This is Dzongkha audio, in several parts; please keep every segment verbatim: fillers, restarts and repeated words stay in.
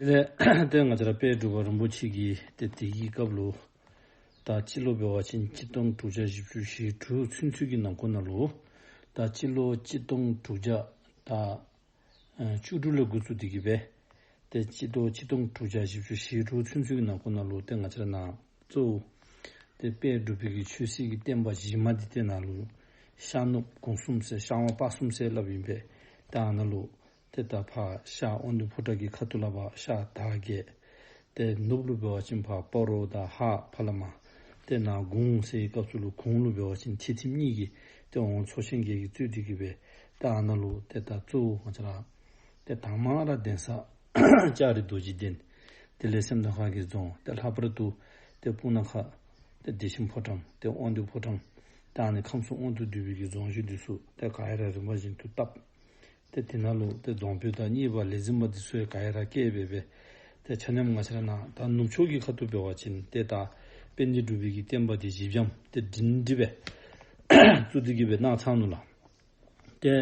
དེ་ལས་ཏེ་ང་བཅས་ར་དཔལ་འབྲུག་པ་རིན་པོ་ཆེ་གིས་ཏེ་དེ་གི་སྐབས་ལུ་ད་སྤྱི་ལོ་འབད་བ་ཅིན་གཅིག་སྟོང་དྲུག་བརྒྱ་བཞི་བཅུ་ཞེ་དྲུག་ཚུན་ཚོད་ཀྱི་ནང་འཁོད་ནང་ལུ་ད་སྤྱི་ལོ་གཅིག་སྟོང་དྲུག་བརྒྱ་ད་ཨ་བཅུ་དྲུག་ལས་འགོ་བཙུགས་ཏེ་གི་སྦེ་ཏེ་སྤྱི་ལོ་གཅིག་སྟོང་དྲུག་བརྒྱ་བཞི་བཅུ་ཞེ་དྲུག་ཚུན་ཚོད་ཀྱི་ནང་འཁོད་ནང་ལུ་ཏེ་ང་བཅས་ར་ནཱ་གཙོ་བོ་ཏེ་དཔལ་འབྲུག་པའི་གི་ཆོས་སྲིད་ཀྱི་བསྟན་པ་གཞི་མ་འདི་ཏེ་ནཱ་ལུ་ཤར་ནུབ་གུང་གསུམ་ཟེར་ཤར་ཝང་སྤ་གསུམ་ཟེར་སླབ་ཨིན་པས། ཏེ་ཨ་ནཱ་ལུ་ཏེ་ད་ཕར་ཤར་དབང་འདུས་ཕོ་བྲང་གི་ཁ་ཐུག་ལས་ཕར་ཤར་དར་བརྒྱད། ཏེ་ནུབ་ལུ་འབད་བ་ཅིན་ཕར་སྤ་རོ་དང་ཧཱ་ཕར་ལས་མར་ཏེ་ནཱ་གུང་ཟེར་བའི་སྐབས་སུ་ལུ་གུང་ལུ་འབད་བ་ཅིན་ཐེད་ཐིམ་གཉིས་ཀྱི་ཏེ་ཝང་ཚོ་ཆེན་བརྒྱད་ཀྱིས་གཙོས་ཏེ་གི་སྦེ་ཏེ་ཨ་ནཱ་ལུ་ཏེ་ད་གཙོ་བོ་ང་བཅས་ར་ཏེ་དང་མ་ར་གདན་ས་ལྕགས་རི་རྡོ་རྗེ་གདན། དེ་ལས་སེམས་རྟོགས་ཁ་གི་རྫོང་། ཏེ་ལྷག་པར་དུ་ཏེ་སྤུ་ན་ཁ་ཏེ་བདེ་ཆེན་ཕོ་བྲང་ཏེ་དབང་འདུས་ཕོ་བྲང་ཏེ་ཨ་ནི་ཁམས་གསུམ་དབང་དུ་འདུས་པའི་གི་རྫོང་གཞི་འདི་ཚུ་ཏེ་ག་ར་རིམ་པ་བཞིན་དུ་བཏབ། ཏེ་དེ་ནང་ལུ་ཏེ་རྫོང་དཔོན་དང་གཉེར་པ་ལས་འཛིན་པ་འདི་ཚུ་ཡང་ག་ར་བཀལ་སྦེ་སྦེ་ཏེ་ཆ་མཉམ་ང་བཅས་ར་ནཱ་ད་ནུབ་ཕྱོགས་ཀྱི་ཁ་ཐུག་འབད་བ་ཅིན་ཏེ་ད་དཔལ་ལྡན་འབྲུག་པའི་གི་བསྟན་པ་འདི་གཞི་འགྱམ་ཏེ་སྒྲིང་སྒྲི་སྦེ་བཙུགས་ཏེ་གི་སྦེ་གནང་ཚར་ནུག་ལགས། ཏེ་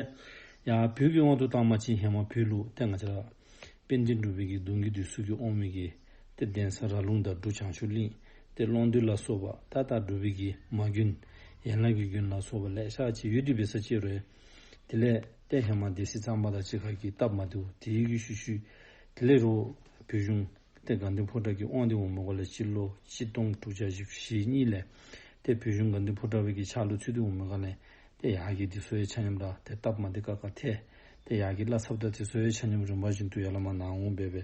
ཡར་བོད་ཀྱི་དབང་དུ་བཏང་བ་ཅིན་ཧེ་མ་བོད་ལུ་ཏེ་ང་བཅས་ར་དཔལ་ལྡན་འབྲུག་པའི་གི་གདུང་བརྒྱུད་འདི་ཚུ་གིས་དབང་མི་གི་ཏེ་གདན་ས་ར་ལུང་དང་འབྲུག་བྱང་ཆུབ་གླིང་ཏེ་ཀློང་རྡོལ་ལ་སོགས་པ་ད་ད་འབྲུག་པའི་གི་མ་དགོན་ཡན་ལག་གི་དགོན་ལ་སོགས་པ་ལེ་ཤ་ཅིག་ཡོད། དེ་འབད་ས་ཅིག་རུང་དེ་ལས་ཏེ་ཧེ་མ་སྡེ་སྲིད་གཙང་པ་དང་གཅིག་ཁར་གྱི་སྟབས་མ་བདེཝ་དེ་གི་ཤུལ་ཤུལ་དེ་ལས་རུང་བོད་གཞུང་ཏེ་དགའ་ལྡན་ཕོ་བྲང་གི་དབང་འདི་འོང་མི་སྒང་ལས་སྤྱི་ལོ་གཅིག་སྟོང་དྲུག་བརྒྱ་བཞི་བཅུ་ཞེ་གཉིས་ལས་ཏེ་བོད་གཞུང་དགའ་ལྡན་ཕོ་བྲང་པའི་གི་ཕྱག་ལུ་ཚུད་དེ་འོང་མི་སྒང་ལས་ཏེ་ཡར་གྱི་འདི་ཚུ་ཡང་ཆ་མཉམ་ར་ཏེ་སྟབས་མ་བདེ་ཁག་ཁ་ཐལ། ཏེ་ཡར་གྱི་བླ་ཚབ་དང་འདི་ཚུ་ཡང་ཆ་མཉམ་རིམ་པ་བཞིན་དུ་ཡར་ལས་མར་ནཱ་འོང་སྦེ་སྦེ་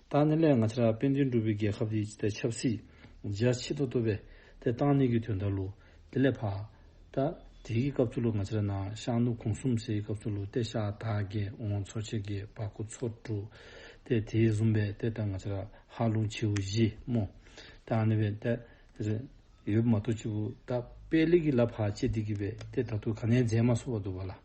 ད་ཨ་ནི་ལས་ང་བཅས་ར་དཔལ་ལྡན་འབྲུག་པའི་རྒྱལ་ཁབ་འདི་ཏེ་ཆབ་སྲིད་རྒྱ་ཆེ་ཏོག་ཏོ་སྦེ་ཏེ་བཏང་ནི་གི་དོན་དག་ལུ་དེ་ལས་ཕར་ད་དེ་གི་སྐབས་སུ་ལུ་ང་བཅས་ར་ནཱ་ཤར་ནུབ་གུང་གསུམ་ཟེར་བའི་སྐབས་སུ་ལུ་ཏེ་ཤར་དར་བརྒྱད་ཝང་ཚོ་ཆེན་བརྒྱད་བར་སྐོར་ཚོ་དྲུག་ཏེ་དེ་བཟུམ་སྦེ་ཏེ་ད་ང་བཅས་ར་ཧཱ་ལུང་བྱེའུ་བཞི་སྨོ། ད་ཨ་ནི་སྦེ་ཏེ་ཡོདཔ་མ་གཏོགས་ཅིག་ད་དཔལ་ལི་གི་ལ་ཕར་བཅད་དེ་གི་སྦེ་ཏེ་ད་ལྟོ་ག་ནི་ཡང་མཛད་མ་ཚུགས་པར་འདུག་པ་ལགས།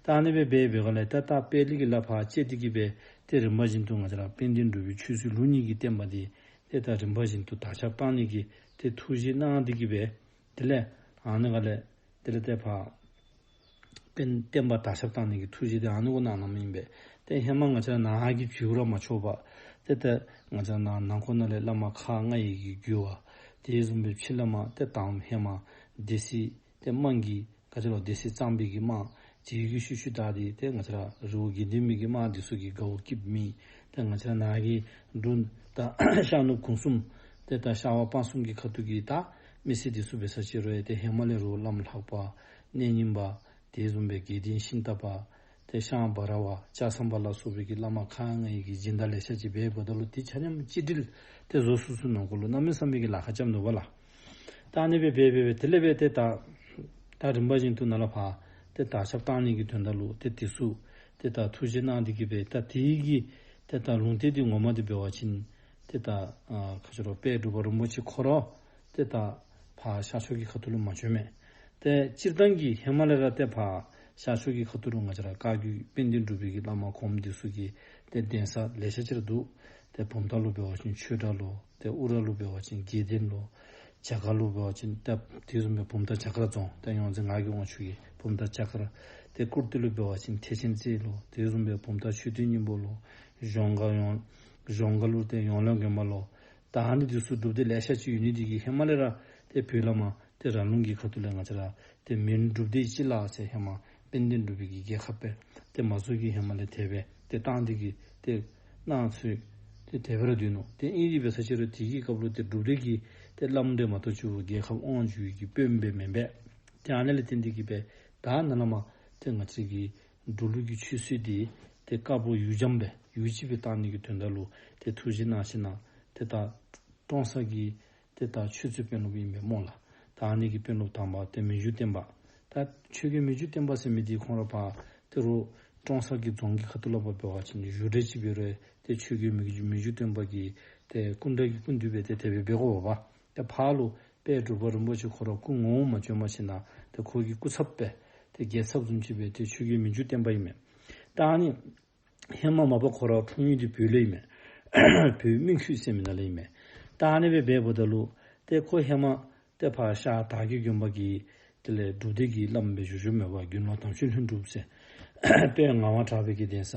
ད་ཨ་ནི་སྦེ་འབད་བའི་སྒང་ལས་ད་ད་དཔལ་ལི་གི་ལ་ཕར་བཅད་དེ་གི་སྦེ་ཏེ་རིམ་པ་བཞིན་དུ་ང་བཅས་ར་དཔལ་ལྡན་འབྲུག་པའི་ཆོས་སྲིད་ལུགས་གཉིས་ཀྱི་བསྟན་པ་འདི་ཏེ་ད་རིམ་པ་བཞིན་དུ་དར་ཁྱབ་བཏང་ནི་གི་ཏེ་ཐུགས་བཞེད་གནང་སྟེ་གི་སྦེ་དེ་ལས་ཨ་ནི་སྒང་ལས་དེ་ལས་ཏེ་ཕར་བསྟན་བསྟན་པ་དར་ཁྱབ་བཏང་ནི་གི་ཐུགས་བཞེད་འདི་ཨ་ནི་གུ་གནང་གནངམ་ཨིན་པས། ཏེ་ཧེ་མ་ང་བཅས་ར་ནཱ་གི་བྱུས་ར་མ་ཆོད་པར་ཏེ་ཏེ་ང་བཅས་ར་ནཱ་ནང་འཁོད་ནང་ལས་བླ་མ་ཁག་ལྔའི་གི་རྒོལ་བ་དེ་བཟུམ་སྦེ་ཕྱི་ལས་མར་ཏེ་དང་ཧེ་མ་སྡེ་སྲིད་ཏེ་དམངས་ཀྱི་ག་ཅི་ལོ་སྡེ་སྲིད་གཙང་པའི་གི་དམག་དེ་གི་ཤུལ་ཤུལ་བདའ་སྟེ་ཏེ་ང་བཅས་ར་རི་བོ་དགེ་ལྡན་པའི་གི་དམག་འདི་ཚུ་གིས་དགའཝ་སྐྱིདཔ་མེད། ཏེ་ང་བཅས་ར་ནཱ་གི་འབྲུག་ད་ཤར་ནུབ་གུང་གསུམ་ཏེ་ད་ཤར་ཝང་སྤ་གསུམ་གྱི་ཁ་ཐུག་གི་ད་མི་སེར་འདི་ཚུ་འབད་ས་ཅིག་རུང་ཡང་ཏེ་ཧེ་མ་ལས་རུང་བླམ་ལྷ་པ་གནས་རྙིང་པ་དེ་བཟུམ་སྦེ་དགེ་ལྡན་ཤིང་རྟ་པ་ཏེ་ཤངས་འབའ་ར་བ་ལྕགས་ཟམ་པ་ལ་སོགས་པའི་གི་བླ་མ་ཁག་ལྔའི་གི་སྦྱིན་བདག་ལེ་ཤ་ཅིག་འབད་འབདཝ་ད་ལུ་དེ་ཆ་མཉམ་གཅིག་སྒྲིལ་ཏེ་བཟོ་ཚུགས་ཚུགས་ནང་འཁོད་ལུ་གནམ་མེད་ས་མེད་ཀྱི་ལཱ་ཁག་རྐྱབ་ནུག་པ་ལགས། ད་ཨ་ནི་སྦེ་འབད་འབད་འབད་དེ་ལས་འབད་ཏེ་ད་ད་རིམ་པ་བཞིན་དུ་ནཱ་ལས་ཕར་ཏེ་དར་ཁྱབ་བཏང་ནི་གི་དོན་དག་ལུ་ཏེ་དེ་ཚུ་ཏེ་ད་ཐུགས་བཞེད་གནང་སྟེ་གི་སྦེ་ད་དེ་གི་ཏེ་ད་ལུང་བསྟན་འདི་ངོ་མ་འདི་འབད་བ་ཅིན་ཏེ་ད་ཨ་ག་ཅི་ལོ་དཔལ་འབྲུག་པ་རིན་པོ་ཆེ་ཁོ་ར་ཏེ་ད་ཕར་ཤར་ཕྱོགས་ཀྱི་ཁ་ཐུག་ལུ་མ་བྱོན་མས། ཏེ་སྤྱིར་བཏང་གི་ཧེ་མ་ལས་ར་ཏེ་ཕར་ཤར་ཕྱོགས་ཀྱི་ཁ་ཐུག་ལུ་ང་བཅས་ར་བཀའ་བརྒྱུད་དཔལ་ལྡན་འབྲུག་པའི་གི་བླ་མ་གོངམ་འདི་ཚུ་གི་ཏེ་གདན་ས་ལེ་ཤ་ཅིག་ར་འདུག། ཏེ་བུམ་ཐང་ལུ་འབད་བ་ཅིན་ཆོས་བྲག་ལོ། ཏེ་ཨུ་ར་ལུ་འབད་བ་ཅིན་དགེ་ལྡན་ལོ། བྱ་དཀར་ལུ་འབད་བ་ཅིན་ཏེ་དེ་བཟུམ་སྦེ་བུམ་ཐང་བྱ་དཀར་རྫོང་ཏེ་ཡོངས་འཛིན་ངག་གི་དབང་ཕྱུག་གི་བུམ་ཐང་བྱ་དཀར། ཏེ་ཀུར་སྟོད་ལུ་འབད་བ་ཅིན་ཐེག་ཆེན་རྩེ་ལོ། དེ་བཟུམ་སྦེ་བུམ་ཐང་མཆོད་རྟེན་སྙིང་པོ་ལོ། གཞོང་སྒར་ཡོངས་གཞོང་སྒར་ལུ་ཏེ་ཡོངས་ལ་དགོན་པ་ལོ། ད་ཨ་ནི་འདི་ཚུ་སྒྲུབ་སྡེ་ལེ་ཤ་ཅིག་ཡོད་ནི་འདི་གིས་ཧེ་མ་ལས་ར་ཏེ་བོད་ལས་མར་ཏེ་ར་ལུང་གི་ཁ་ཐུག་ལས་ང་བཅས་ར་ཏེ་མོན་སྒྲུབ་སྡེ་སྤྱི་བླ་ཟེར་ཧེ་མ་དཔལ་ལྡན་འབྲུག་པའི་གི་རྒྱལ་ཁབ་སྦེ་ཏེ་མ་བཟོ་གི་ཧེ་མ་ལས་དེ་སྦེ་ཏེ་བཏང་སྟེ་གི་ཏེ་གནང་ཚུལ་ཏེ་དེ་སྦེ་ར་སྡོད་ནུག། ཏེ་ཨིན་རུང་འབད་ས་ཅིག་རུང་དེ་གི་སྐབས་ལུ་ཏེ་སྒྲུབ་སྡེ་གི་ཏེ་བླམ་འདི་མ་གཏོགས་ཅིག་རྒྱལ་ཁབ་དབང་བསྒྱུར་གྱི་དཔོན་སྦེ་མེན་པས། ཏེ་ཨ་ནི་ལས་བརྟེན་ཏེ་གི་སྦེ་ད་ནཱ་ལས་མར་ཏེ་ང་བཅས་ཀྱི་འབྲུག་ལུགས་ཀྱི་ཆོས་སྲིད་འདི་ཏེ་དཀར་པོ་ཡུག་འཇམ་སྦེ་ཡུག་གཅིག་སྦེ་བཏང་ནི་གི་དོན་དག་ལུ་ཏེ་ཐུགས་བཞེད་གནང་ཞིནམ་ལས་ཏེ་ད་ཀྲོང་གསར་གྱི་ཏེ་ད་ཆོས་རྩེ་དཔོན་སློབ་ཨིན་པས་སྨོ་ལགས། ད་ཨ་ནི་གི་དཔོན་སློབ་དང་པ་ཏེ་མི་འགྱུར་བརྟན་པ། ད་ཆོས་རྒྱལ་མི་འགྱུར་བརྟན་པ་ཟེར་མི་འདི་ཁོང་ར་ཕར་ཏེ་རུང་ཀྲོང་གསར་གྱི་རྫོང་གི་ཁ་ཐུག་ལས་ཕར་འབད་བ་ཅིན་བཞུགས་གྲལ་ཅིག་འབད་རུང་ཏེ་ཆོས་རྒྱལ་མི་འགྱུར་མི་འགྱུར་བརྟན་པ་གི་ཏེ་སྐུ་འདྲ་གི་སྐུ་མདུན་སྦེ་ཏེ་དེ་སྦེ་འབད་དགོ་པས། ཏེ་ཕར་ལུ་དཔལ་འབྲུག་པ་རིན་པོ་ཆེ་ཁོ་ར་སྐུ་ངོ་མ་བྱོན་པ་ཅིན་ཏེ་ཁོ་གི་སྐུ་ཚབ་སྦེ་ཏེ་རྒྱལ་ཚབ་བཟུམ་ཅིག་སྦེ་ཏེ་ཆོས་རྒྱལ་མི་འགྱུར་བརྟན་པ་ཨིན་མས། ད་ཨ་ནི་ཧེ་མ་མ་པ་ཁོ་ར་འཁྲུངས་ཡུལ་འདི་བོད་ལུ་ཨིན་མས། བོད་སྨིན་ཁྱུད་ཟེར་མི་ནང་ལས་ཨིན་མས། ད་ཨ་ནི་སྦེ་འབདཝ་ད་ལུ་ཏེ་ཁོ་ཧེ་མ་ཏེ་ཕར་ཤར་དར་བརྒྱད་དགོན་པ་གི་དེ་ལས་སྒྲུབ་སྡེ་གི་བླམ་སྦེ་བཞུགས་བཞུགསཔ་མས་པ། དགེ་སློང་དམ་ཆོས་ལྷུན་གྲུབ་ཟེར་དཔལ་ངག་དབང་གྲགས་པའི་གི་གདན་ས་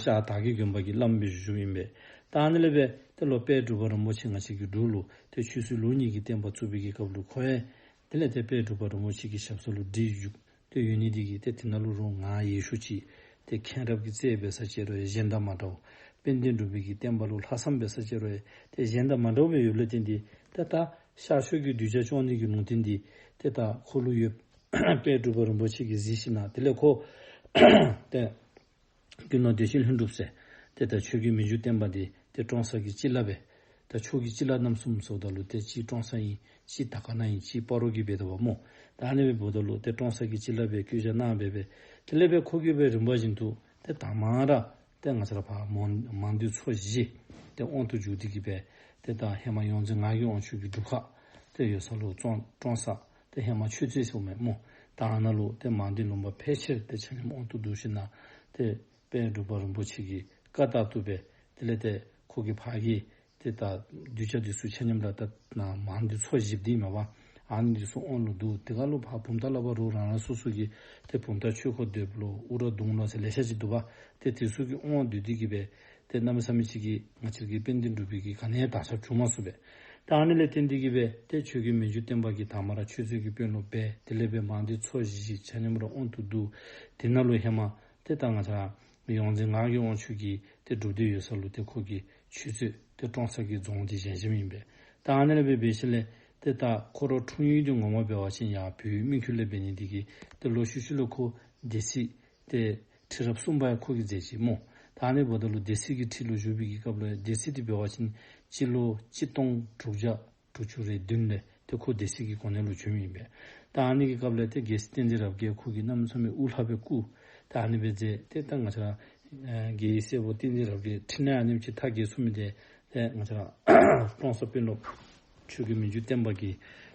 ཤར་དར་བརྒྱད་དགོན་པ་གི་བླམ་སྦེ་བཞུགས་བཞུགསཔ་ཨིན་པས། ད་ཨ་ནི་ལས་འབད་ཏེ་ལོག་དཔལ་འབྲུག་པ་རིན་པོ་ཆེ་ང་བཅས་ཀྱི་འབྲུག་ལུ་ཏེ་ཆོས་སྲིད་ལུགས་གཉིས་ཀྱི་བསྟན་པ་བཙུགས་པའི་གི་སྐབས་ལུ་ཁོ་ཡང་དེ་ལས་ཏེ་དཔལ་འབྲུག་པ་རིན་པོ་ཆེ་གི་ཞབས་ས་ལུ་སྒྲིག་བཞུགས་ཏེ་ཡོད་ནི་འདི་གིས་ཏེ་དེ་ནང་ལུ་རོགས་ངར་ཡེ་ཤུགས་ཅིག་ཏེ་མཁྱེན་རབ་ཀྱི་རྩལ་འབད་ས་ཅིག་རུང་ཡང་གཞན་དང་མ་འདྲཝ། དཔལ་ལྡན་འབྲུག་པའི་གི་བསྟན་པ་ལུ་ལྷག་བསམ་འབད་ས་ཅིག་རུང་ཡང་ཏེ་གཞན་དང་མ་འདྲཝ་སྦེ་ཡོདཔ་ལས་བརྟེན་ཏེ་ཏེ་ད་ཤར་ཕྱོགས་ཀྱི་གདུལ་བྱ་སྐྱོང་ནི་གི་ལུང་བསྟན་འདི་ཏེ་ད་ཁོ་ལུ་ཡོད། དཔལ་འབྲུག་པ་རིན་པོ་ཆེ་གིས་གཟིགས་ཞིནམ་ལས་དེ་ལས་ཁོ་ཏེ་ཀུན་ལེགས་བདེ་ཆེན་ལྷུན་གྲུབ་ཟེར་ཏེ་ད་ཆོས་རྒྱལ་མི་འགྱུར་བརྟན་པ་འདི་ཏེ་ཀྲོང་གསར་གྱི་སྤྱི་བླ་སྦེ་ད་ཕྱོགས་ཀྱི་སྤྱི་བླ་རྣམ་གསུམ་ཟེརཝ་ད་ལུ་ཏེ་གཅིག་ཀྲོང་གསར་ཨིན། གཅིག་དར་དཀར་ན་ཨིན། གཅིག་སྤ་རོ་གི་འབད་དོ་བ་སྨོ། ད་ཨ་ནི་སྦེ་འབདཝ་ད་ལུ་ཏེ་ཀྲོང་གསར་གྱི་སྤྱི་བླ་སྦེ་བསྐོ་བཞག་གནང་སྦེ་སྦེ་དེ་ལས་སྦེ་ཁོ་གིས་སྦེ་རིམ་པ་བཞིན་དུ་ཏེ་དང་མ་ར་ཏེ་ང་བཅས་ར་ཕར་མང་མང་སྡེ་ཚོ་བཞི་ཏེ་དབང་དུ་བཅུག་སྟེ་གིས་སྦེ་ཏེ་ད་ཧེ་མ་ཡོངས་འཛིན་ངག་གི་དབང་ཕྱུག་གི་སྒྲུབ་ཁང་ཏེ་ཡོད་ས་ལུ་ཀྲོང་ཀྲོང་གསར་ཏེ་ཧེ་མ་ཆོས་རྩེ་ཟེརཝ་མས་སྨོ། ད་ཨ་ནཱ་ལུ་ཏེ་མང་སྡེ་ལུང་པ་ཕལ་ཆེར་ཏེ་ཆ་མཉམ་དབང་དུ་བསྡུ་ཞིནམ་ལས་ཏེ་དཔལ་འབྲུག་པ་རིན་པོ་ཆེ་གི་བཀའ་ལྟར་དུ་སྦེ་དེ་ལས་ཏེ་ཁོ་གིས་ཕར་གྱི་ཏེ་ད་གདུལ་བྱ་འདི་ཚུ་ཆ་མཉམ་ར་ད་ནཱ་མང་སྡེ་ཚོ་བཞི་འདི་མས་པ། ཨ་ནི་འདི་ཚུ་དབང་ལུ་བསྡུ། དེ་ཁར་ལུ་ཕར་བུམ་ཐང་ལུ་ཕར་རོགས་རང་རང་སོ་སོ་གི་ཏེ་བུམ་ཐང་ཆོས་འཁོར་སྡེ་ལོ་ཨུ་ར་གདུང་ལོ་ཟེར་ལེ་ཤ་ཅིག་འདུག་པ། ཏེ་དེ་ཚུ་གི་དབང་བསྡུ་སྟེ་གིས་སྦེ་ཏེ་གནམ་མེད་ས་མེད་ཅིག་གིས་ང་བཅས་ཀྱི་དཔལ་ལྡན་འབྲུག་པའི་གི་ག་ནི་ཡང་དར་ཁྱབ་བྱུང་མ་ཚུགས་པས། ད་ཨ་ནི་ལས་བརྟེན་ཏེ་གིས་སྦེ་ཏེ་ཆོས་རྒྱལ་མི་འགྱུར་བརྟན་པ་གིས་དང་མ་ར་ཆོས་རྩེ་གི་དཔོན་སློབ་འབད། དེ་ལས་སྦེ་མང་སྡེ་ཚོ་བཞི་ཆ་མཉམ་ར་དབང་དུ་བསྡུ། དེ་ནང་ལུ་ཧེ་མ་ཏེ་ད་ང་བཅས་ར་ཡོངས་འཛིན་ངག་གི་དབང་ཕྱུག་གི་ཏེ་སྒྲུབ་སྡེ་ཡོད་ས་ལུ་ཏེ་ཁོ་གིས་ཆོས་རྩེ་ཏེ་ཀྲོང་གསར་གྱི་རྫོང་འདི་བཞེངས་བཞེངསམ་ཨིན་པས། ད་ཨ་ནི་ལས་སྦེ་འབད་ཞིནམ་ལས་ཏེ་ད་ཁོ་ར་འཁྲུངས་ཡུལ་འདི་ངོ་མ་འབད་བ་ཅིན་ཡར་བོད་སྨིན་ཁྱུ་ལས་འབད་ནི་འདི་གིས་ཏེ་ལོག་ཤུལ་ཤུལ་ལུ་ཁོ་སྡེ་སྲིད་ཏེ་ཁྲི་རབས་གསུམ་པ་ཡང་ཁོ་གིས་མཛད་ཅི་སྨོ། ད་ཨ་ནི་འབདཝ་ད་ལུ་སྡེ་སྲིད་ཀྱི་ཁྲི་ལུ་བཞུགས་པའི་གི་སྐབས་ལུ་སྡེ་སྲིད་འདི་འབད་བ་ཅིན་སྤྱི་ལོ་གཅིག་སྟོང་དྲུག་བརྒྱ་དྲུག་ཅུ་རེ་བདུན་ལས་ཏེ་ཁོ་སྡེ་སྲིད་ཀྱི་གོ་གནས་ལུ་བྱོནམ་ཨིན་པས། ད་ཨ་ནི་གི་སྐབས་ལས་ཏེ་རྒྱལ་སྲས་བསྟན་འཛིན་རབ་རྒྱས་ཁོ་གིས་གནམ་མེད་ས་མེད་དབུ་བླ་སྦེ་བཀུར། ད་ཨ་ནི་སྦེ་མཛད། ཏེ་ད་ང་བཅས་ར་ཨེ་རྒྱལ་བའི་སྲས་པོ་བསྟན་འཛིན་རབ་རྒྱས་འཕྲིན་ལས་ཨ་ནེམ་ཅིག་དར་རྒྱས་སོང་མི་འདི་ཏེ་ང་བཅས་ར་ཀྲོང་གསར་དཔོན་སློབ་ཆོས་རྒྱལ་མི་འགྱུར་བརྟན་པ་གི་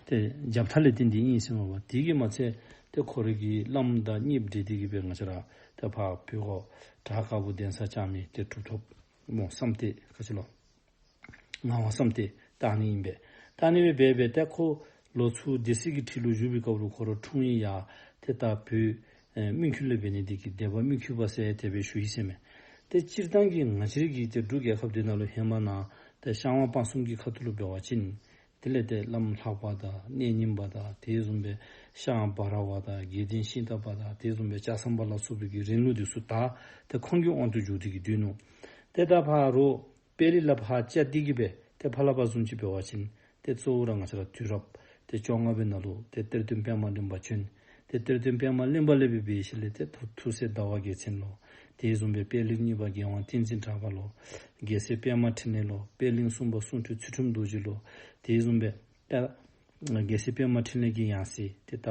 ཏེ་རྒྱབ་ཐག་ལས་བརྟེན་ཏེ་ཨིན་ཟེར་མས་པ། དེ་གིས་མ་ཚད་ཏེ་ཁོ་རའི་གི་བླམ་དང་གཉེན་སྒྲིག་སྟེ་གིས་སྦེ་ང་བཅས་ར་ཏེ་ཕར་བོད་ཁོ་བྲག་དཀར་པོ་གདན་ས་བཅགས་མི་ཏེ་གྲུབ་ཐོབ་སྨོ་བསམ་གཏན་ག་ཅི་ལོ། ངག་དབང་བསམ་གཏན་ད་ཨ་ནི་ཨིན་པས། ད་ཨ་ནི་སྦེ་འབད་འབད་ཏེ་ཁོ་ལོག་ཚུར་སྡེ་སྲིད་ཀྱི་ཁྲི་ལུ་བཞུགས་པའི་སྐབས་ལུ་ཁོ་ར་འཁྲུངས་ཡུལ་ཡར་ཏེ་ད་བོད་ཨེ་སྨིན་ཁྱུ་ལས་འབད་ནི་འདི་གིས་སྡེ་པ་སྨིན་ཁྱུ་པ་ཟེར་དེ་སྦེ་ཞུ་ཡི་ཟེར་མས། ཏེ་སྤྱིར་བཏང་གི་ང་བཅས་རའི་གི་ཏེ་འབྲུག་རྒྱལ་ཁབ་འདི་ནང་ལུ་ཧེ་མ་ནཱ་ཏེ་ཤར་ཝང་སྤ་གསུམ་གྱི་ཁ་ཐུག་ལུ་འབད་བ་ཅིན་དེ་ལས་ཏེ་བླམ་ལྷ་པ་དང་གནས་རྙིང་པ་དང་དེ་བཟུམ་སྦེ་ཤར་འབའ་ར་བ་དང་དགེ་ལྡན་ཤིང་རྟ་པ་དང་དེ་བཟུམ་སྦེ་ལྕགས་ཟམ་པ་ལ་སོགས་པའི་གི་རིང་ལུགས་འདི་ཚུ་ད་ཏེ་ཁོང་གི་དབང་དུ་བཅུག་སྟེ་གིས་སྡོད་ནུག། ཏེ་ད་ཕར་རོགས་དཔལ་གླིང་ལས་ཕར་བཅད་དེ་གིས་སྦེ་ཏེ་ཕར་ལས་ཕར་བཟུམ་ཅིག་འབད་བ་ཅིན་ཏེ་གཙོ་བོ་ར་ང་བཅས་ར་དུས་རབས་ཏེ་བཅོ་ལྔ་པའི་ནང་ལུ་ཏེ་གཏེར་སྟོན་པདྨ་གླིང་པ་བྱོན། ཏེ་གཏེར་སྟོན་པདྨ་གླིང་པ་ལས་སྦེ་འབད་ཞིནམ་ལས་ཏེ་ཐུགས་སྲས་ཟླ་བ་རྒྱལ་མཚན་ལོ། དེ་བཟུམ་སྦེ་དཔལ་གླིང་གཉིས་པ་རྒྱལ་དབང་བསྟན་འཛིན་གྲགས་པ་ལོ། རྒྱལ་སྲས་པདྨ་འཕྲིན་ལས་ལོ། དཔལ་གླིང་གསུམ་པ་གསུང་སྤྲུལ་ཚུལ་ཁྲིམས་རྡོ་རྗེ་ལོ། དེ་བཟུམ་སྦེ་ད་རྒྱལ་སྲས་པདྨ་འཕྲིན་ལས་ཀྱི་ཡང་སྲིད་ཏེ་ད་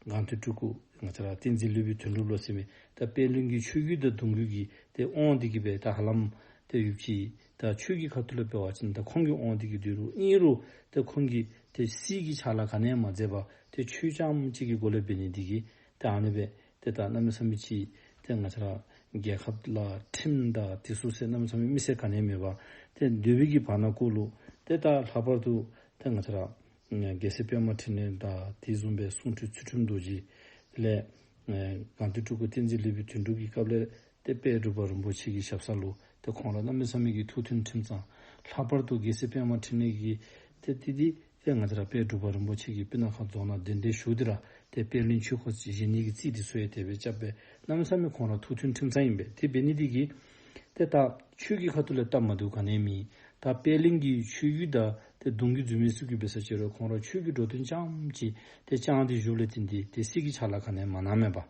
སྒང་སྟེང་སྤྲུལ་སྐུ་ང་བཅས་ར་བསྟན་འཛིན་ལེགས་པའི་དོན་གྲུབ་ལོ་ཟེར་མི་ད་དཔལ་གླིང་གི་ཆོས་བརྒྱུད་དང་གདུང་བརྒྱུད་ཀྱི་ཏེ་དབང་འདི་གིས་སྦེ་ད་ཧ་ལམ་ཏེ་ཡོདཔ་ཅིག། ད་ཆོས་ཀྱི་ཁ་ཐུག་ལས་འབད་བ་ཅིན་ད་ཁོང་གི་དབང་འདི་གིས་སྡོད་རུང་ཨིན་རུང་ཏེ་ཁོང་གི་ཏེ་སྲིད་ཀྱི་ཕྱག་ལཱ་ག་ནི་ཡང་མ་མཛད་པར་ཏེ་ཆོས་རྐྱངམ་གཅིག་གི་སྒོ་ལས་འབད་ནི་འདི་གིས་ཏེ་ཨ་ནི་སྦེ་ཏེ་ད་གནམ་མེད་ས་མེད་ཅིག་ཏེ་ང་བཅས་ར་རྒྱལ་ཁབ་ལ་ཁྲིམས་དང་དེ་ཚུ་ཟེར་གནམ་མེད་ས་མེད་མི་སེར་ག་ནི་ཡང་མེད་པར་ཏེ་སྡོད་པའི་གི་བར་ན་ཀོ་ལུ་ཏེ་ད་ལྷག་པར་དུ་ཏེ་ང་བཅས་ར་རྒྱལ་སྲས་པདྨ་འཕྲིན་ལས་དང་དེ་བཟུམ་སྦེ་གསུང་སྤྲུལ་ཚུལ་ཁྲིམས་རྡོ་རྗེ་ལས་ཨེ་སྒང་སྟེང་སྤྲུལ་སྐུ་བསྟན་འཛིན་ལེགས་པའི་དོན་གྲུབ་ཀྱི་སྐབས་ལས་ཏེ་དཔལ་འབྲུག་པ་རིན་པོ་ཆེ་གི་ཞབས་ས་ལུ་ཏེ་ཁོང་ར་གནམ་མེད་ས་མེད་ཀྱི་ཐུགས་མཐུན་ཁྲིམས་གཙང་། ལྷག་པར་དུ་རྒྱལ་སྲས་པདྨ་འཕྲིན་ལས་ཀྱིས་ཏེ་ཏེ་ཏེ་ཏེ་ང་བཅས་ར་དཔལ་འབྲུག་པ་རིན་པོ་ཆེ་གི་སྤུ་ན་ཁ་རྫོང་ནང་གདན་འདྲེན་ཞུ་སྟེ་ར་ཏེ་དཔལ་གླིང་ཆོས་འཁོར་བཞེངས་ནི་གི་རྩིས་འདི་ཚུ་ཡང་དེ་སྦེ་རྐྱབ་སྦེ་གནམ་མེད་ས་མེད་ཁོང་ར་ཐུགས་མཐུན་ཁྲིམས་གཙང་ཨིན་པས། དེ་འབད་ནི་འདི་གིས་ཏེ་ད་ཆོས་ཀྱི་ཁ་ཐུག་ལས་སྟབས་མ་བདེཝ་ག་ནི་ཡང་མེད། ད་དཔལ་གླིང་གི་ཆོས་བརྒྱུད་དང་ཏེ་གདུང་བརྒྱུད་འཛིན་མི་ཚུ་གིས་འབད་ས་ཅིག་རུང་ཁོང་ར་ཆོས་ཀྱི་འགྲོ་དོན་རྐྱངམ་ཅིག་ཏེ་བསྐྱངས་ཏེ་བཞུགསཔ་ལས་བརྟེན་ཏེ་ཏེ་སྲིད་ཀྱི་ཕྱག་ལཱ་ག་ནི་ཡང་མ་གནངམ་མས་པ།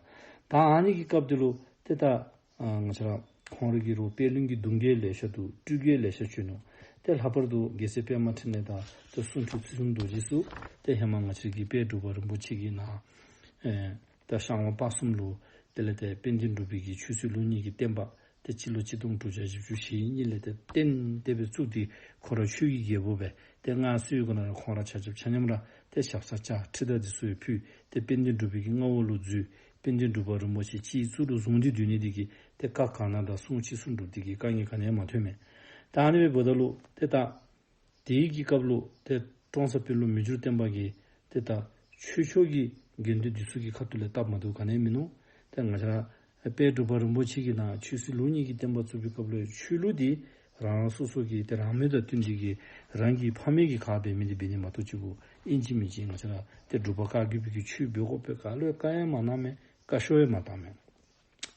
ད་ཨ་ནི་གི་སྐབས་འདི་ལུ་ཏེ་ད་ཨ་ང་བཅས་ར་ཁོང་ར་གི་རོགས་དཔལ་གླིང་གི་གདུང་རྒྱུད་ལེ་ཤ་འདུག། སྤྲུལ་རྒྱུད་ལེ་ཤ་བྱོན་ནུག། ཏེ་ལྷག་པར་དུ་རྒྱལ་སྲས་པདྨ་འཕྲིན་ལས་དང་ཏེ་གསུང་སྤྲུལ་ཚུལ་ཁྲིམས་རྡོ་རྗེ་ཚུ་ཏེ་ཧེ་མ་ང་བཅས་ཀྱི་དཔལ་འབྲུག་པ་རིན་པོ་ཆེ་གིས་ནཱ་ཨེ་ད་ཤར་ཝང་སྤ་གསུམ་ལུ་དེ་ལས་ཏེ་དཔལ་ལྡན་འབྲུག་པའི་གི་ཆོས་སྲིད་ལུགས་གཉིས་ཀྱི་བསྟན་པ་ཏེ་སྤྱི་ལོ་གཅིག་སྟོང་དྲུག་བརྒྱ་བཞི་བཅུ་ཞེ་གཉིས་ལས་ཏེ་བསྟན་ཏེ་སྦེ་བཙུགས་ཏེ་ཁོ་ར་ཆོས་ཀྱི་རྒྱལ་པོ་སྦེ་ཏེ་མངའ་གསོལ་གོ་ན་ར་ཁོང་ར་ཆ་ཁྱབ་ཆ་མཉམ་ར་ཏེ་ཞབས་ས་བཅར་ཁྲི་དང་འདི་ཚུ་ཡང་ཕུལ། ཏེ་དཔལ་ལྡན་འབྲུག་པའི་གི་མངའ་འོག་ལུ་འཛུལ། དཔལ་ལྡན་འབྲུག་པ་རིན་པོ་ཆེ་སྤྱི་གཙུག་ལུ་བཟུང་སྟེ་སྡོད་ནི་འདི་གིས་ཏེ་བཀའ་གང་གནང་དང་གསུང་ཅི་གསུང་སྒྲུབ་འདི་གིས་དཀའ་ངལ་ག་ནི་ཡང་མ་ཐོན་མས། ད་ཨ་ནི་སྦེ་འབདཝ་ད་ལུ་ཏེ་ད་དེའི་གི་སྐབས་ལུ་ཏེ་ཀྲོང་གསར་དཔོན་སློབ་མི་འགྱུར་བརྟན་པ་གིས་ཏེ་ད་ཆོས་ཕྱོགས་ཀྱི་དགེ་འདུན་འདི་ཚུ་གི་ཁ་ཐུག་ལས་སྟབས་མ་བདེཝ་ག་ནི་ཡང་མིན་ནུག། ཏེ་ང་བཅས་ར་དཔལ་འབྲུག་པ་རིན་པོ་ཆེ་གིས་ནཱ་ཆོས་སྲིད་ལུགས་གཉིས་ཀྱི་བསྟན་པ་བཙུགས་པའི་སྐབས་ལུ་ཆོས་ལུགས་འདི་ རང་རང་སོ་སོ་གི་ཏེ་རང་མོས་དང་བསྟུན་ཏེ་གི་རང་གི་ཕ་མེས་ཀྱིས་ག་འབད་མི་འདི་འབད་ནི་མ་གཏོགས་ཅིག་གུ་ཨིན་ཅི་མིན་ཅི་ང་བཅས་ར་ཏེ་འབྲུག་པ་བཀའ་བརྒྱུད་པའི་གི་ཆོས་འབད་དགོ་པའི་བཀའ་སློབ་བཀའ་ཡང་མ་གནང་མས། བཀའ་ཤོག་ཡང་མ་བཏང་མས།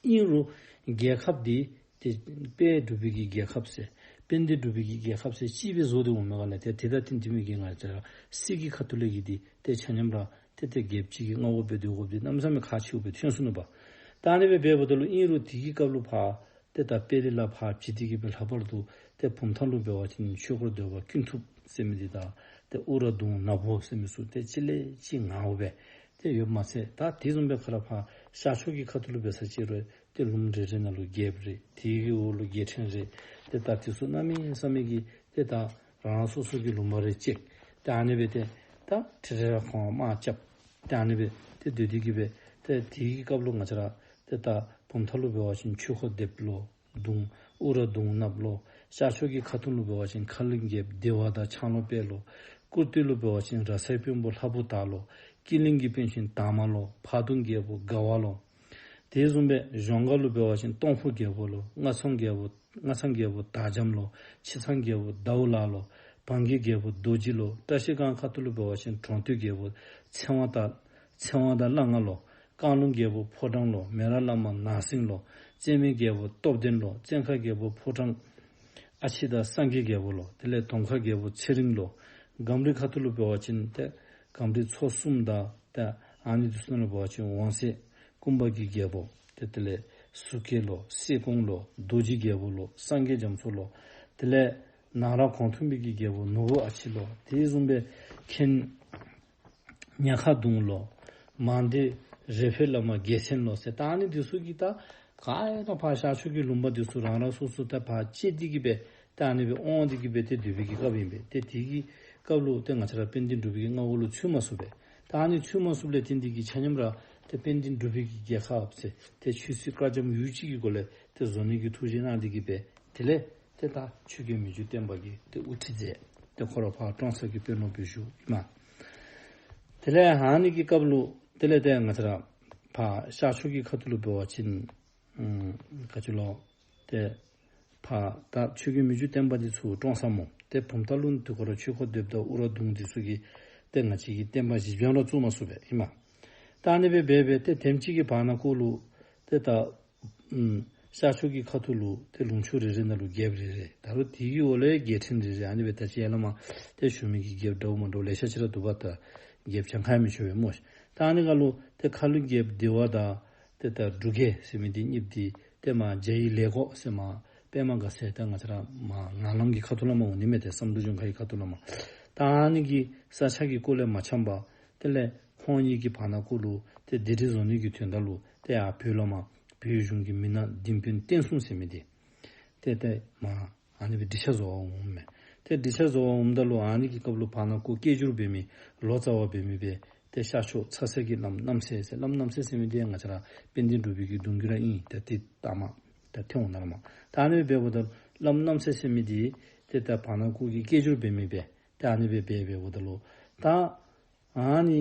ཨིན་རུང་རྒྱལ་ཁབ་འདི་ཏེ་དཔལ་འབྲུག་པའི་གི་རྒྱལ་ཁབ་ཟེར་དཔལ་ལྡན་འབྲུག་པའི་གི་རྒྱལ་ཁབ་ཟེར་ཅིག་སྦེ་བཟོ་སྟེ་འོང་མི་ག་ལས་ཏེ་དེ་དང་བསྟུན་ཏེ་མི་གི་ང་བཅས་ར་སྲིད་ཀྱི་ཁ་ཐུག་ལས་ཀྱི་འདི་ཏེ་ཆ་མཉམ་ར་ཏེ་ཏེ་རྒྱལཔོ་གཅིག་གི་མངའ་འོག་སྦེ་སྡོད་དགོཔ་འདི་གནམ་མེད་ས་མེད་ཁག་ཆེཝ་སྦེ་ཐོན་སོང་ནུག་པ། ད་ཨ་ནི་སྦེ་འབདཝ་ད་ལུ་ཨིན་རུང་དེ་གི་སྐབས་ལུ་ཕར་ཏེ་ད་དཔལ་ལྡན་ལ་ཕར་བྱིན་ཏེ་གི་སྦེ་ལྷག་པར་དུ་ཏེ་བུམ་ཐང་ལུ་འབད་བ་ཅིན་ཆོས་འཁོར་སྡེ་པ་ཀུན་ཐུབ་ཟེར་མི་འདི་དང་ཏེ་ཨུ་ར་གདུང་ནག་པོ་ཟེར་མི་ཚུ་ཏེ་གཅིག་ལས་གཅིག་ངརཝ་སྦེ་ཏེ་ཡོདཔ་མ་ཚད་ད་དེ་བཟུམ་སྦེ་ཁོ་ར་ཕར་ཤར་ཕྱོགས་ཀྱི་ཁ་ཐུག་ལུ་འབད་ས་ཅིག་རུང་ཏེ་ལུངམ་རེ་རེ་ནང་ལུ་རྒྱལཔོ་རེ་དེ་གི་འོག་ལུ་རྒྱལ་ཕྲན་རེ་ཏེ་ད་དེ་ཚུ་གནམ་མེད་ས་མེད་ཀྱི་ཏེ་ད་རང་སོ་སོ་གི་ལུང་པ་རེ་བཅད། ཏེ་ཨ་ནི་སྦེ་ཏེ་ད་ཁྲི་རེ་ར་ཁོང་དམག་རྐྱབ། ཏེ་ཨ་ནི་སྦེ་ཏེ་སྡོད་དེ་གི་སྦེ་ཏེ་དེ་གི་སྐབས་ལུ་ང་བཅས་ར་ཏེ་ད་བུམ་ཐང་ལུ་འབད་བ་ཅིན་ཆོས་འཁོར་སྡེ་པ་ལོ། གདུང་ཨུ་ར་གདུང་ནགཔོ་ལོ། ཤར་ཕྱོགས་ཀྱི་ཁ་ཐུག་ལུ་འབད་བ་ཅིན་ཁ་གླིང་རྒྱལཔོ་བདེ་བ་དང་ཕྱག་ལོ་དཔལ་ལོ། ཀུར་སྟོད་ལུ་འབད་བ་ཅིན་ར་ས་དཔོན་པོ་ལྷ་བུ་དར་ལོ། སྐྱིད་གླིང་གི་དཔོན་ཆེན་དར་མ་ལོ། ཕག་གདུང་རྒྱལ་པོ་དགའ་བ་ལོ། དེ་བཟུམ་སྦེ་གཞོང་སྒར་ལུ་འབད་བ་ཅིན་སྟོང་ཕུ་རྒྱལ་པོ་ལོ། སྔ་ཚང་རྒྱལ་པོ་སྔ་ཚང་རྒྱལ་པོ་དར་འཇམ་ལོ། ཕྱི་ཚང་རྒྱལ་པོ་ཟླཝ་ལ་ལོ། བང་གི་རྒྱལ་པོ་རྡོ་རྗེ་ལོ། བཀྲ་ཤིས་སྒང་ཁ་ཐུག་ལུ་འབད་བ་ཅིན་གྲོང་སྟོད་རྒྱལ་པོ་ཚེ་དབང་དང་ཚེ་དབང་དང་གླང་ང་ལོ། བཀང་ལུང་རྒྱལ་པོ་ཕོ་བྲང་ལོ། མེ་རག་བླ་མ་ནག་སེང་ལོ། བཙན་མའི་རྒྱལ་པོ་སྟོབས་ལྡན་ལོ། བཙན་མཁར་རྒྱལ་པོ་ཕོ་བྲང་ཨ་ཕྱི་དང་སངས་རྒྱས་རྒྱལ་པོ་ལོ། དེ་ལས་དོམ་མཁར་རྒྱལ་པོ་ཚེ་རིང་ལོ། སྒམ་རི་ཁ་ཐུག་ལུ་འབད་བ་ཅིན་ཏེ་སྒམ་རི་ཚོ་གསུམ་དང་ཏེ་ཨ་ནི་དེ་ཚུ་ནང་ལུ་འབད་བ་ཅིན་ཝང་སེ་ཀུམ་པ་གི་རྒྱལ་པོ་ཏེ་དེ་ལས་སུ་སྐྱེ་ལོ། སེ་ཀོང་ལོ། རྡོ་རྗེ་རྒྱལ་པོ་ལོ། སངས་རྒྱས་རྒྱ་མཚོ་ལོ། དེ་ལས་ནང་ར་གོང་ཐུང་པའི་གི་རྒྱལ་པོ་ནོར་བུ་ཨ་ཕྱི་ལོ། དེ་བཟུམ་སྦེ་མཁན་ཉ་ཁ་གདུང་ལོ། མང་སྡེ་རེ་ཕེ་བླ་མ་རྒྱལ་མཚན་ལོ་ཟེར་ད་ཨ་ནི་དེ་ཚུ་གིས་ད་ག་ཡང་ན་ཕར་ཤར་ཕྱོགས་ཀྱི་ལུང་པ་དེ་ཚུ་རང་རང་སོ་སོ་ད་ཕར་བཅད་དེ་གི་སྦེ་ད་ཨ་ནི་སྦེ་དབང་དེ་གི་སྦེ་ཏེ་སྡོད་པའི་གི་སྐབས་ཨིན་པས། ཏེ་དེ་གི་སྐབས་ལུ་ཏེ་ང་བཅས་ར་དཔལ་ལྡན་འབྲུག་པའི་གི་མངའ་འོག་ལུ་ཚུད་མ་ཚུགས་པས། ད་ཨ་ནི་ཚུད་མ་ཚུགསཔ་ལས་བརྟེན་ཏེ་གི་ཆ་མཉམ་ར་ཏེ་དཔལ་ལྡན་འབྲུག་པའི་གི་རྒྱལ་ཁབ་ཟེར་ཏེ་ཆོས་སྲིད་དཀར་འཇམ་ཡུག་གཅིག་གི་སྒོ་ལས་ཏེ་བཟོ་ནི་གི་ཐུགས་བཞེད་གནང་དེ་གི་སྦེ་དེ་ལས་ཏེ་ད་ཆོས་རྒྱལ་མི་འགྱུར་བརྟན་པ་གིས་ཏེ་དབུ་ཁྲིད་མཛད། ཏེ་ཁོ་ར་ཕར་ཀྲོང་གསར་གྱི་དཔོན་སློབ་སྦེ་བཞུགས་ཨིན་མས། དེ་ལས་ཨ་ནི་གི་སྐབས་ལུ་དེ་ལས་ཏེ་ང་བཅས་ར་ཕར་ཤར་ཕྱོགས་ཀྱི་ཁ་ཐུག་ལུ་འབད་བ་ཅིན་ཨམ་ག་ཅི་ལོ། ཏེ་ཕར་ད་ཆོས་རྒྱལ་མི་འགྱུར་བརྟན་པ་འདི་ཚུར་ཀྲོང་གསར་སྨོ། ཏེ་བུམ་ཐང་ལུ་དེ་ཁོ་ར་ཆོས་འཁོར་སྡེ་པ་དང་ཨུ་ར་གདུང་འདི་ཚུ་གིས་ཏེ་ང་བཅས་ཀྱི་བསྟན་པ་གཞི་རྐྱང་ར་བཙུགས་མ་ཚུགས་པས་ཨིན་མས། ད་ཨ་ནི་སྦེ་འབད་འབད་ཏེ་དེམ་ཅིག་གི་བར་ན་ཁོ་ལུ་ཏེ་ད་ཨམ་ཤར་ཕྱོགས་ཀྱི་ཁ་ཐུག་ལུ་ཏེ་ལུང་ཕྱོགས་རེ་རེ་ནང་ལུ་རྒྱལཔོ་རེ་རེ་ད་རུང་དེ་གི་འོག་ལས་རྒྱལ་ཕྲན་རེ་རེ་ཨ་ནི་སྦེ་ད་ཅི་ཡར་ལས་མར་ཏེ་ཞུ་མི་གི་རྒྱལཔོ་འདྲཝ་མ་འདྲཝ་ལེ་ཤ་ཅིག་ར་འདུག་པ། ད་རྒྱལཔོ་གྱངས་ཁ་མི་ཆོད་པས་སྨོ། ད་ཨ་ནི་ཁར་ལུ་ཏེ་ཁ་གླིང་རྒྱལཔོ་བདེ་བ་དང་ཏེ་ད་འབྲུག་རྒྱལ་ཟེར་མི་འདི་གཉིས་འདི་ཏེ་མར་རྒྱ་ཡི་ལས་སྒོ་ཟེར་མར་པདྨ་དགའ་ཚལ་ད་ང་བཅས་ར་མར་ངང་ལམ་གྱི་ཁ་ཐུག་ལས་མར་འོང་ནི་མས། ཏེ་བསམ་གྲུབ་ལྗོངས་མཁར་གྱི་ཁ་ཐུག་ལས་མར། ད་ཨ་ནི་གི་ས་ཆ་གི་སྐོར་ལས་མ་འཆམ་པར་དེ་ལས་ཁོང་གཉིས་ཀྱི་བར་ན་ཁོ་ལུ་ཏེ་སྡེ་སྲིད་བཟོ་ནི་གི་དོན་དག་ལུ་ཏེ་ཡར་བོད་ལས་མར་བོད་གཞུང་གི་མི་སྣ་ལྡིང་དཔོན་བསྟན་སྲུང་ཟེར་མི་འདི་ཏེ་ཏེ་མར་ཨ་ནི་སྦེ་འགྲིག་ཆ་བཟོ་བར་འོངམ་མས། ཏེ་འགྲིག་ཆ་བཟོ་བར་འོངམ་ད་ལུ་ཨ་ནི་གི་སྐབས་ལུ་བར་ན་ཁོ་སྐད་སྒྱུར་འབད་མི་ལོ་ཙཱ་བ་འབད་མི་སྦེ་ཏེ་ཤར་ཕྱོགས་ཚ་སེ་གི་བླམ་རྣམ་སྲས་ཟེར། བླམ་རྣམ་སྲས་ཟེར་མི་འདི་ཡང་ང་བཅས་ར་དཔལ་ལྡན་འབྲུག་པའི་གི་གདུང་བརྒྱུད་ར་ཨིན། ཏེ་ཏེ་ད་མར་ད་ཐོན་འོང་ནི་ལས་མར། ད་ཨ་ནི་སྦེ་འབདཝ་ད་བླམ་རྣམ་སྲས་ཟེར་མི་འདི་ཏེ་ད་བར་ན་ཁོ་གིས་སྐད་སྒྱུར་འབད་མི་སྦེ་ཏེ་ཨ་ནི་སྦེ་འབད་འབདཝ་ད་ལུ་ད་ཨ་ནི་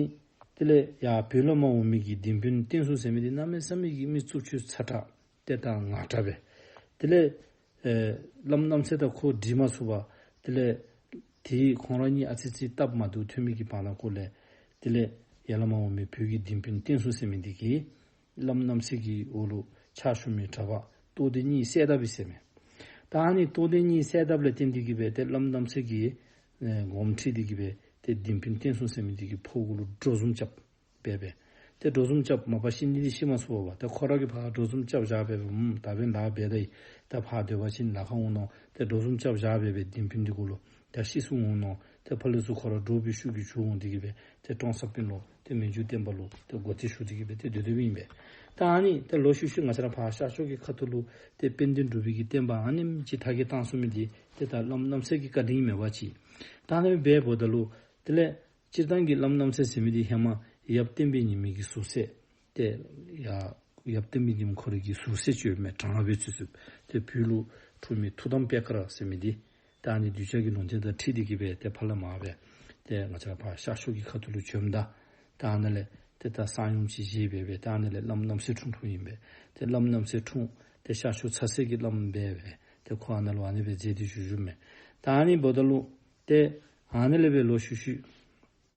དེ་ལས་ཡར་བོད་ལས་མར་འོང་མི་གི་ལྡིང་དཔོན་བསྟན་སྲུང་ཟེར་མི་འདི་གནམ་མེད་ས་མེད་ཀྱི་མི་རྩུབ་སྤྱོད་ཚ་དྲགས་ཏེ་ད་ངར་དྲགས་སྦེ། དེ་ལས་ཨེ་བླམ་རྣམ་སྲས་དང་ཁོ་འགྲིག་མ་ཚུགས་པར་དེ་ལས་དེ་ཁོང་ར་གཉིས་ཨ་ཙི་ཙི་སྟབས་མ་བདེཝ་ཐོན་མི་གི་བར་ན་ཁོ་ལས་དེ་ལས་ཡར་ལས་མར་འོང་མི་བོད་ཀྱི་ལྡིང་དཔོན་བསྟན་སྲུང་ཟེར་མི་འདི་གིས་བླམ་རྣམ་སྲས་ཀྱི་འོག་ལུ་ཕྱག་ཞུ་མི་གྲྭ་པ་རྟོགས་ལྡན་གཉིས་བསད་དཔ་ཨིན་ཟེར་མས། ད་ཨ་ནི་རྟོགས་ལྡན་གཉིས་བསད་དཔ་ལས་བརྟེན་ཏེ་གི་སྦེ་ཏེ་བླམ་རྣམ་སྲས་ཀྱིས་ཨེ་དགོངསམ་ཁྲེལ་ཏེ་གི་སྦེ་ཏེ་ལྡིང་དཔོན་བསྟན་སྲུང་ཟེར་མི་འདི་གི་ཕོཝ་གུ་ལུ་གྲོ་ཟུམ་རྐྱབ་སྦེ་སྦེ། ཏེ་གྲོ་ཟུམ་རྐྱབ་མ་པ་ཤི་ནི་འདི་ཤི་མ་ཚུགས་པས། ཏེ་ཁོ་ར་གིས་ཕར་གྲོ་ཟུམ་རྐྱབ་བཞག་སྦེ་སྦེ་ཨུམ་ད་འབདན་ལཱ་འབད་ད་ཡི། ད་ཕར་སྡོད་པ་ཅིན་ལཱ་ཁག་འོང་མནོ། ཏེ་གྲོ་ཟུམ་རྐྱབ་བཞག་སྦེ་སྦེ་ལྡིང་དཔོན་འདི་གུ་ལུ་ད་ཤི་སོང་འོང་མནོ། ཏེ་ཕར་ལས་ཚུར་ཁོ་ར་འདྲོག་པའི་ཤུགས་ཀྱིས་བྱོག་འོང་སྟེ་གི་སྦེ་ཏེ་ཀྲོང་གསར་དཔོན་སློབ་ཏེ་མི་འགྱུར་བརྟན་པ་ལུ་ཏེ་མགོ་རྟིང་ཞུ་སྟེ་གི་སྦེ་ཏེ་སྡོད་སྡོདཔ་ཨིན་པས། ད་ཨ་ནི་ཏེ་ལོག་ཤུལ་ཤུལ་ང་བཅས་ར་ཕར་ཤར་ཕྱོགས་ཀྱི་ཁ་ཐུག་ལུ་ཏེ་དཔལ་ལྡན་འབྲུག་པའི་གི་བསྟན་པ་ཨ་ནེམ་ཅིག་དར་རྒྱས་བཏང་ཚུགས་མི་འདི་ཏེ་ད་བླམ་རྣམ་སྲས་ཀྱི་བཀའ་དྲིན་མེན་པ་ཅིག། ད་ཨ་ནི་སྦེ་འབདཝ་ད་ལུ་དེ་ལས་སྤྱིར་བཏང་གི་བླམ་རྣམ་སྲས་ཟེར་མི་འདི་ཧེ་མ་ཡབ་བསྟན་པའི་ཉི་མའི་གི་ཟུར་སྲས། ཏེ་ཡ་ཡབ་བསྟན་པའི་ཉི་མ་ཁོ་རའི་གི་ཟུར་སྲས་ཅིག་ཡོད་མི་དྲང་སྦེ་ཚུད་ཚུདཔ་ཏེ་བོད་ལུ་འཁྲུངས་མི་ཐུགས་དམ་པད་དཀར་ཟེར་མི་འདི་ད་ཨ་ནི་གདུལ་བྱ་གི་ལུང་བསྟན་དང་འཁྲིལ་ཏེ་གི་སྦེ་ཏེ་ཕར་ལས་མར་སྦེ་ཏེ་ང་བཅས་ར་ཕར་ཤར་ཕྱོགས་ཀྱི་ཁ་ཐུག་ལུ་བྱོནམ་ད་ད་ཨ་ནཱ་ལས་ཏེ་ད་གསང་ཡུམ་ཅིག་བཞེས་སྦེ་སྦེ་ད་ཨ་ནཱ་ལས་བླམ་རྣམ་སྲས་འཁྲུངས་འཁྲུངསམ་ཨིན་པས། ཏེ་བླམ་རྣམ་སྲས་འཁྲུངས་ཏེ་ཤར་ཕྱོགས་ཚ་སེ་གི་བླམ་སྦེ་སྦེ་ ཏེ་ཁོ་ཨ་ནཱ་ལུ་ཨ་ནི་སྦེ་མཛད་དེ་བཞུགས་བཞུགསཔ་མས། ད་ཨ་ནི་འབདཝ་ད་ལུ་ཏེ་ཨ་ནི་ལས་སྦེ་ལོག་ཤུལ་ཤུལ་